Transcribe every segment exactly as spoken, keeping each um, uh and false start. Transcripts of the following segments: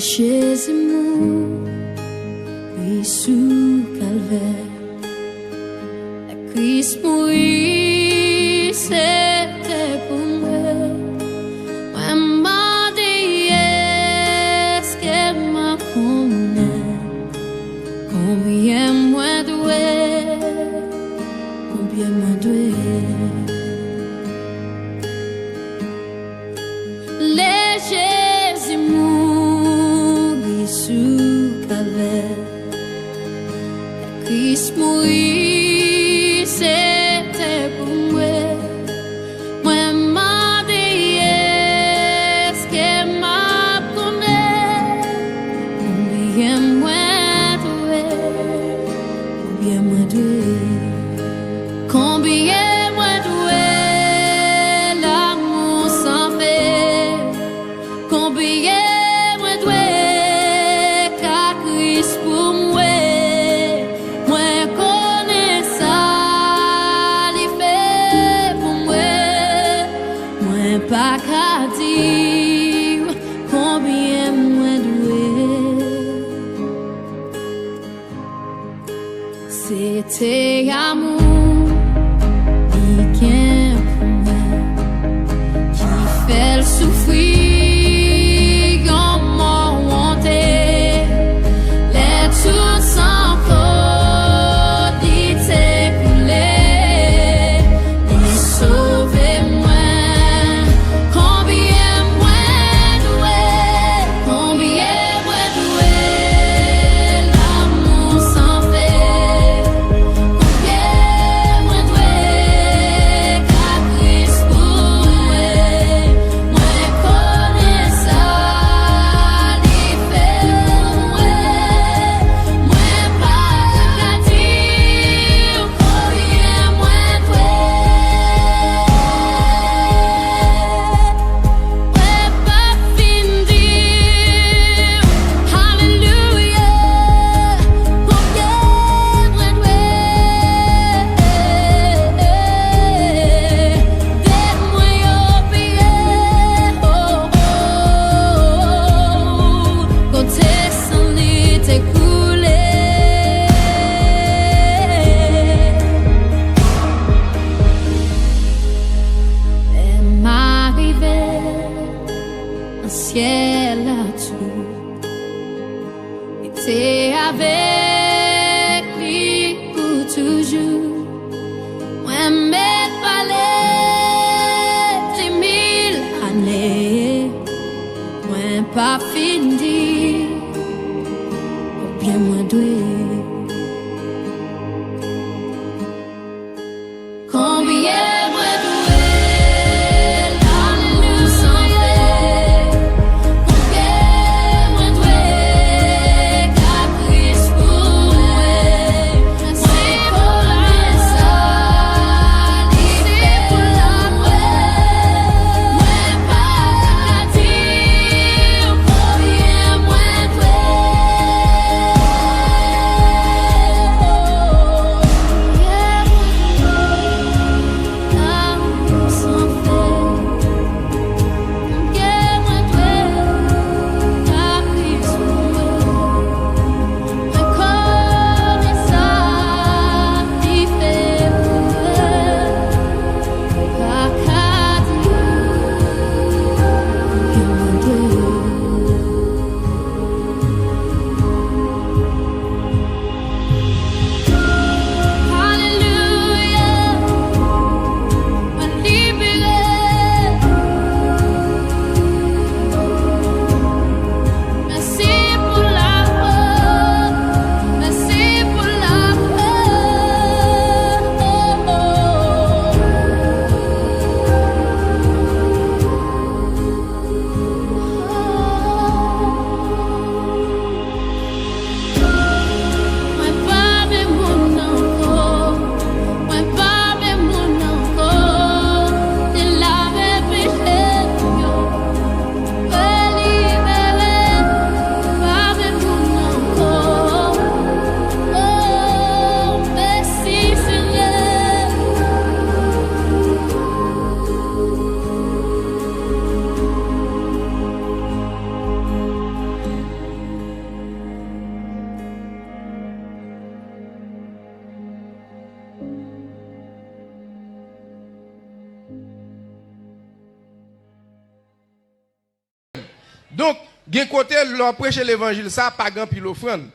Jezi mouri sou Kalvè. Lè Kris mouri, se te pou mwen. Mwen mande, èske m ap konnen konbyen mwen dwe, konbyen mwen dwe. Lè Jezi mouri sou Kalvè, lè Kris mouri, se te pou mwen. Mwen mande, èske m ap konnen konbyen mwen dwe, konbyen mwen dwe. Konbyen mwen dwe lanmou san fè? Konbyen mwen dwe ka Kris pou mwen? Mwen konnen sa li fè pou mwen. Mwen pa ka di w konbyen mwen dwe. Se te amou li gen pou mwen ki fè l soufri yon mò wonte. Lè tout san kò li te koule, li sove mwen. Konbyen mwen dwe, konbyen mwen dwe lanmou san fè? Konbyen mwen dwe ka Kris pou mwen? Mwen konnen sa li fè pou mwen. Mwen pa ka di w konbyen mwen dwe. Mwen pa fin di w, alelouya, konbyen mwen dwe. Dèt mwen yo peye, oh, oh, oh, kote san li te koule. Lè m arive nan syèl la tou, li te avèk li pou toujou. Mwen mèt pale de mil ane, mwen pa fin di konbyen mwen dwe. Konbyen mwen dwe lanmou san fè? Konbyen mwen dwe ka Kris pou mwen? Mwen konnen sa li fè pou mwen. Mwen pa ka di w konbyen mwen dwe. Donk, gen kote lè w ap preche levanjil sa, pa gen anpil ofrann.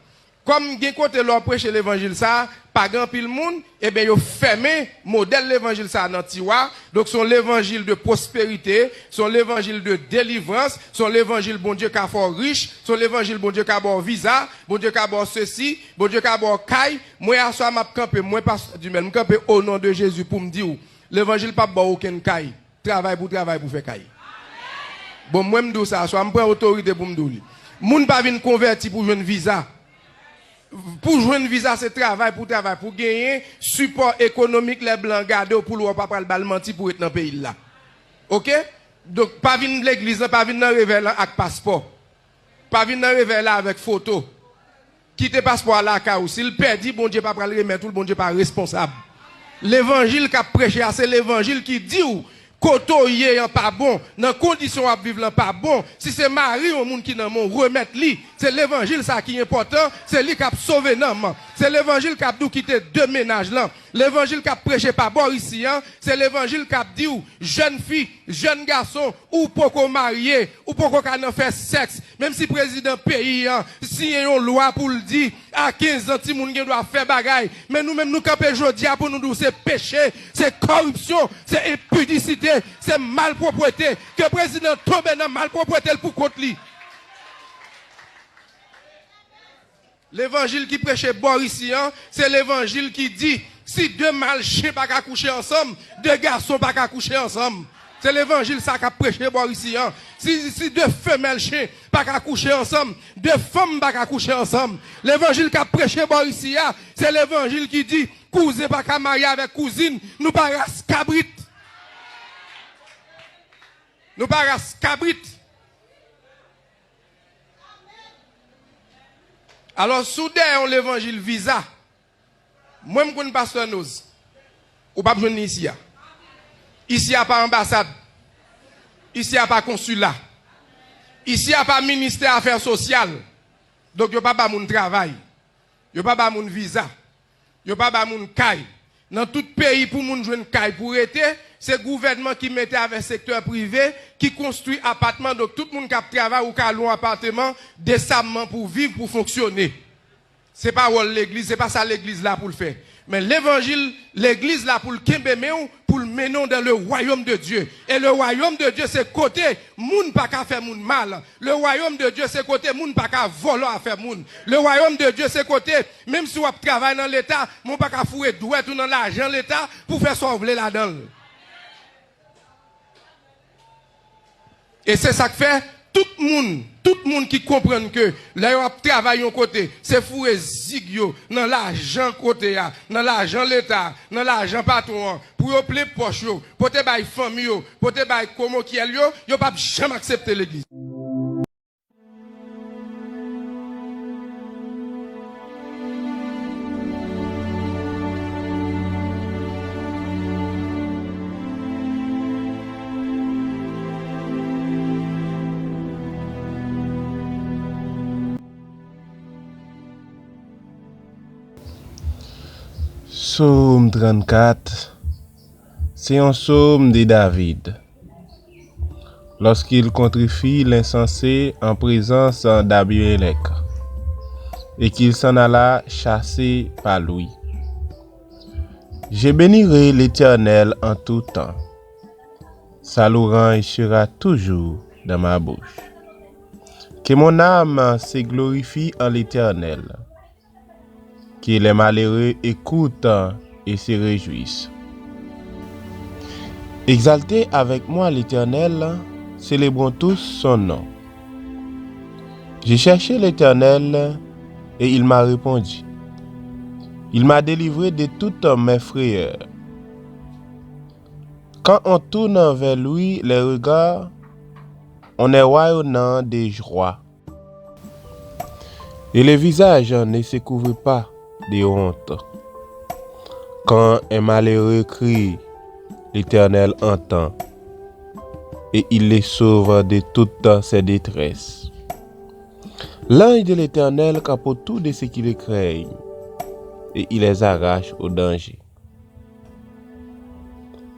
Kòm gen kote lè w ap preche levanjil sa, pa gen anpil moun, ebyen yo fèmen modèl levanjil sa nan tiwa. Donk, se yon levanjil de pwosperite, se yon levanjil de delivrans, se yon levanjil Bondye ka fè w rich, se yon levanjil Bondye ka ba w viza, Bondye ka ba w sesi, Bondye ka ba w kay. Mwen, aswè a, m ap kanpe, mwen, pastè Dumel, m kanpe o non de Jezi pou m di w, levanjil p ap ba w okenn kay. Travay pou travay pou fè kay. Bon, mwen, m di w sa aswè a, m pran otorite pou m di w li. Moun pa vin konvèti pou jwenn viza. Pou jwenn viza, se travay pou travay, pou genyen sipò ekonomik lè blan gade w, pou l wè w pa pral ba l manti pou ret nan peyi l la. Oke? Donk, pa vin legliz lan, pa vin nan revèy lan ak paspò. Pa vin nan revèy la avèk foto. Kite paspò a lakay ou. Si l pèdi, Bondye pa pral remèt ou l, Bondye pa responsab. Levanjil k ap preche a, se levanjil ki di w kote w ye an pa bon, nan kondisyon w ap viv lan pa bon. Si se mari yon moun ki nan men w, remèt li. Se levanjil sa ki enpòtan, se li k ap sove nanm. Se levanjil k ap di w kite de mennaj lan. Levanjil k ap preche pa bò isi an, se levanjil k ap di w, jèn fi, jèn gason, ou poko marye, ou poko ka nan fè sèks, menm si prezidan peyi an siyen yon lwa pou l di, a kenz an, timoun gen dwa fè bagay, men nou menm nou kanpe jodi a pou nou di w se peche, se kòripsyon, se enpidisite, se malpwòpte, ke prezidan tonbe nan malpwòpte l pou kont li. Levanjil ki preche bò isi an, se levanjil ki di, si de malchen pa ka kouche ansanm, de gason pa ka kouche ansanm. Se levanjil sa k ap preche bò isi an. Si, si de femèl chen pa ka kouche ansanm, de fanm pa ka kouche ansanm. Levanjil k ap preche bò isi a, se levanjil ki di, kouzen pa ka marye avèk kouzin, nou pa ras kabrit. Nou pa ras kabrit. Alò, si w dèyè yon levanjil viza, mwen m konn pastè Noz, ou p ap jwenn li isi a. Isi a pa anbasad. Isi a pa konsila. Isi a pa ministè afè sosyal. Donk, yo pa ba moun travay. Yo pa ba moun viza. Yo pa ba moun kay. Nan tout peyi, pou moun jwenn kay pou rete, se gouvènman ki mete avèk sektè prive, ki konstwi apatman. Donk, tout moun k ap travay, ou ka lwe yon apatman desamman pou viv, pou fonksyone. Se pa wòl legliz, se pa sa legliz la pou l fè. Men levanjil, legliz la pou l kenbe men w, pou l mennen w dans le royaume de Dieu. Et le royaume de Dieu, se kote moun pa ka fè moun mal. Le royaume de Dieu, se kote moun pa ka vòlò afè moun. Le royaume de Dieu, se kote, menm si w ap travay nan Leta, men w pa ka foure dwèt ou nan lajan Leta pou fè sa w vle ladan l. E se sa k fè, tout moun, tout moun ki konprann ke lè yo ap travay yon kote, se foure zig yo nan lajan kote a, nan lajan Leta a, nan lajan patwon an, pou yo plen pòch yo, pote bay fanmi yo, pote bay komokyèl yo, yo p ap janm aksepte legliz. Sòm trannkat, se yon sòm de David. Lorsqu'il contrefit l'insensé en présence d'Abimelech, et qu'il s'en alla chassé par lui. Je bénirai l'Éternel en tout temps. Sa louange sera toujours dans ma bouche. Que mon âme se glorifie en l'Éternel. Que les malheureux écoutent et se réjouissent. Exaltez avec moi l'Éternel, célébrons tous son nom. J'ai cherché l'Éternel et il m'a répondu. Il m'a délivré de toutes mes frayeurs. Quand on tourne vers lui les regards, on est rayonnant de joie. Et le visage ne se couvre pas de honte. Quand un malheureux crie, l'Éternel entend, et il le sauve de toutes ses détresses. L'ange de l'Éternel campe autour de ceux qui le craignent, et il les arrache au danger.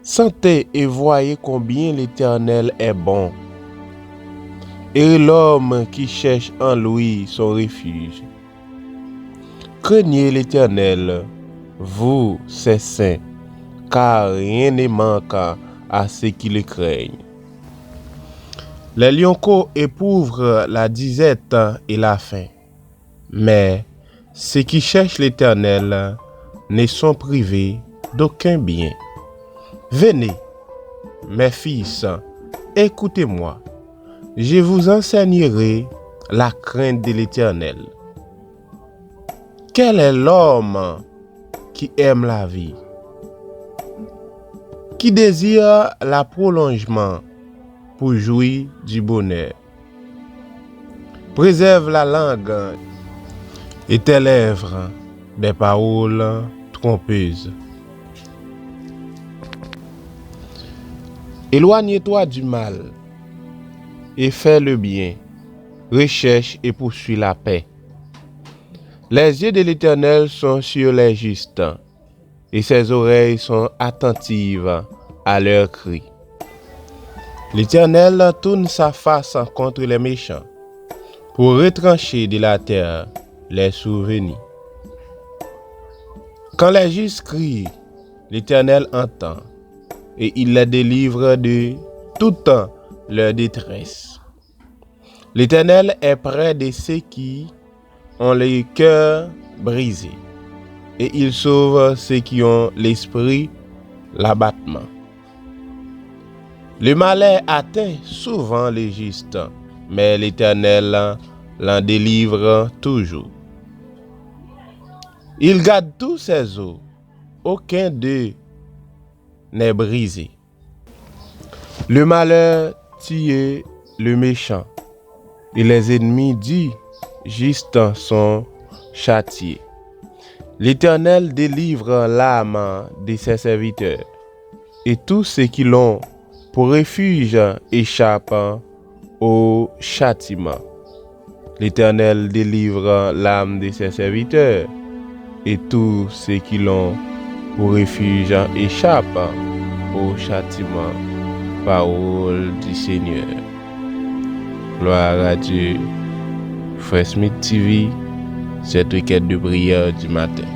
Sentez et voyez combien l'Éternel est bon. et l'homme qui cherche en lui son refuge. Craignez l'Éternel, vous, ses saints, car rien ne manque à ceux qui le craignent. Les lions éprouvent la disette et la faim, mais ceux qui cherchent l'Éternel ne sont privés d'aucun bien. Venez, mes fils, écoutez-moi, je vous enseignerai la crainte de l'Éternel. Quel est l'homme qui aime la vie, qui désire la prolongement pour jouir du bonheur? Préserve la langue et tes lèvres des paroles trompeuses. Éloigne-toi du mal et fais le bien. Recherche et poursuis la paix. Les yeux de l'Éternel sont sur les justes, et ses oreilles sont attentives à leurs cris. L'Éternel tourne sa face contre les méchants, pour retrancher de la terre les souvenirs. Quand les justes crient, l'Éternel entend, et il les délivre de toute leur détresse. L'Éternel est près de ceux qui ont le cœur brisé, et il sauve ceux qui ont l'esprit l'abattement. Le malheur atteint souvent le juste, mais l'Éternel l'en délivre toujours. Il garde tous ses os, aucun d'eux n'est brisé. Le malheur tue le méchant, et les ennemis du juste sont châtiés. L'Éternel délivre l'âme de ses serviteurs, et tous ceux qui l'ont pour refuge échappent au châtiment. L'Éternel délivre l'âme de ses serviteurs, et tous ceux qui l'ont pour refuge échappent au châtiment. Parole du Seigneur. Gloire à Dieu. Frère Smith T V, cette requête de prière du matin.